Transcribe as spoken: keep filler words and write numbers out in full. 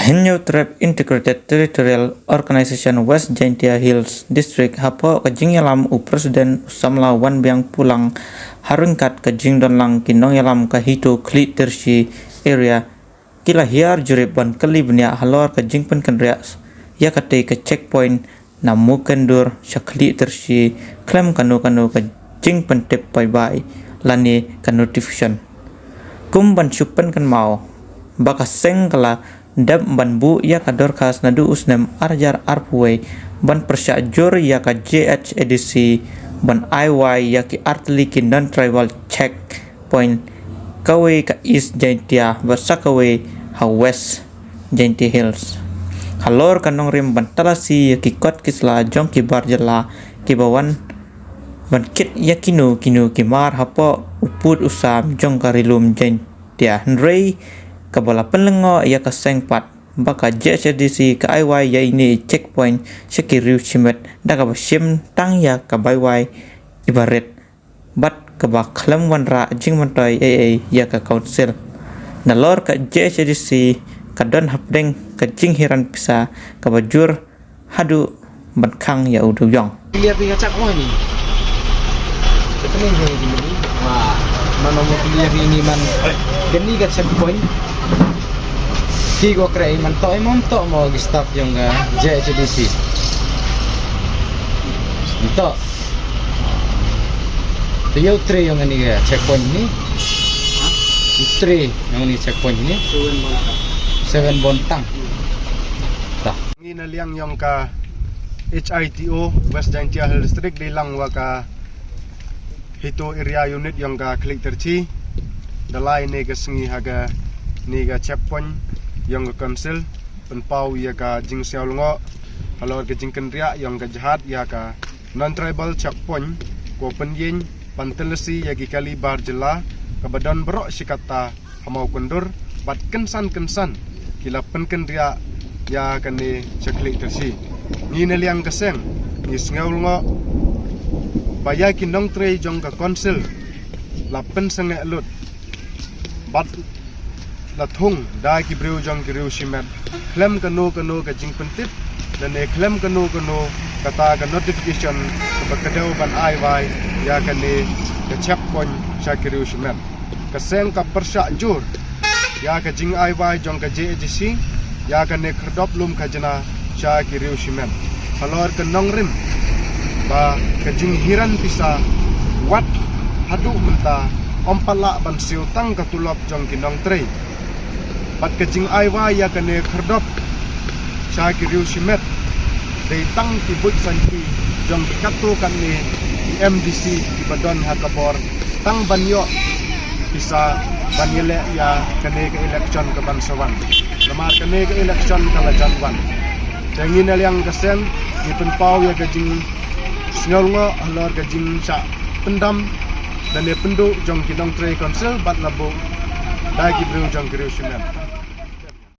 Hynñiewtrep Integrated Territorial Organization West Jaintia Hills District, hapoh ka jingïalam u President u samla Wanbiang Pulang, ha ryngkat ka jingdonlang ki nongïalam ka HITO Khliehtirshy area, ki la hiar jurip ban kylli bniah halor ka jingpynkynriah ïa katei ka checkpoint na Mukendur sha Khliehtirshy, khlem kano kano ka jingpyntip paidbah lane ka notification. Kum ban shu pynkynmaw, ba ka seng ka la dep ban buh ïa ka dorkhas naduh u snem ar hajar arphew wei, ban pyrshah jur ïa ka JHADC ban ai wai ïa ki artylli ki non-tribal checkpoint, kawei ka East Jaintia bad sa kawei ha West Jaintia Hills, halor ka nongrim ban talasi ïa ki kot ki sla jong ki bar jylla kiba wan ban kit ïa kino kino ki mar hapoh u pud u sam jong ka ri lum Jaintia. Hynrei kaba la pynlyngngoh ïa ka seng pat, ba ka JHADC ka ai wai ïa ine i checkpoint sha ki riew shimet, da kaba shim tang ïa ka bai wai iba rit, bad kaba khlem wanrah jingmyntoi ei ei ïa ka council. Nalor ka JHADC ka don hapdeng ka jinghiran pisa kaba jur haduh ban khang ïa u dewïong. Clear ïa ka checkpoint ni. Kane ni ni. Wah, mano mo clear ni ni man. Kane ka checkpoint. Ki ko kre man to, mon to mo ki staff jong ka JHADC. To. Te ïa u tre jong kane ka checkpoint ni. U tre jong kane ka checkpoint ni. Seven Bontang. Ta. Ngi na liang jong ka HITO West Jaintia Hills District, dei lang wa ka HITO Area Unit jong ka Khliehtirshy, da la ïa ine ka sngi ha kane ka checkpoint jong ka council, pynpaw ïa ka jingsngewlyngngoh halor ka jingkynriah jong ka jhad ïa ka non-tribal checkpoint, ko pynïeng ban talasi ïa ki kali bar jylla kaba don baroh shi katta ha Mawkyndur, bad kynsan kynsan ki la pynkynriah ïa kane sha Khliehtirshy. Ngi na liang ka seng ngi sngewlyngngoh ba ïa ki nongtrei jong ka council la pynsangeh lut bad la thung da ki briew jong ki riew shimet khlem kano kano ka jingpyntip, lane khlem kano kano kata ka notification kaba kdew ban ai wai ïa kane ka checkpoint sha ki riew shimet. Ka seng ka pyrshah jur ïa ka jingai wai jong ka JHADC ïa kane khyrdop lum khajna sha ki riew shimet, halor ka nongrim ba ka jinghiran pisa wat haduh mynta ym pat lah ban siew tang ka tulop jong ki nongtrei. Bad ka jingai wai ïa kane khyrdop sha ki riew shimet dei tang ki buit sanki jong ki katto katne ki MDC kiba don ha ka bor, tang ban ïoh pisa ban ïaleh ïa kane ka election kaban sa wan. Namar kane ka election ka la jan wan. Te ngi na liang ka seng ngi pynpaw ïa ka jingsngewlyngngoh halor ka jingshah pyndam lane pynduh jong ki nongtrei council bad la buh da ki briew jong ki riew shimet.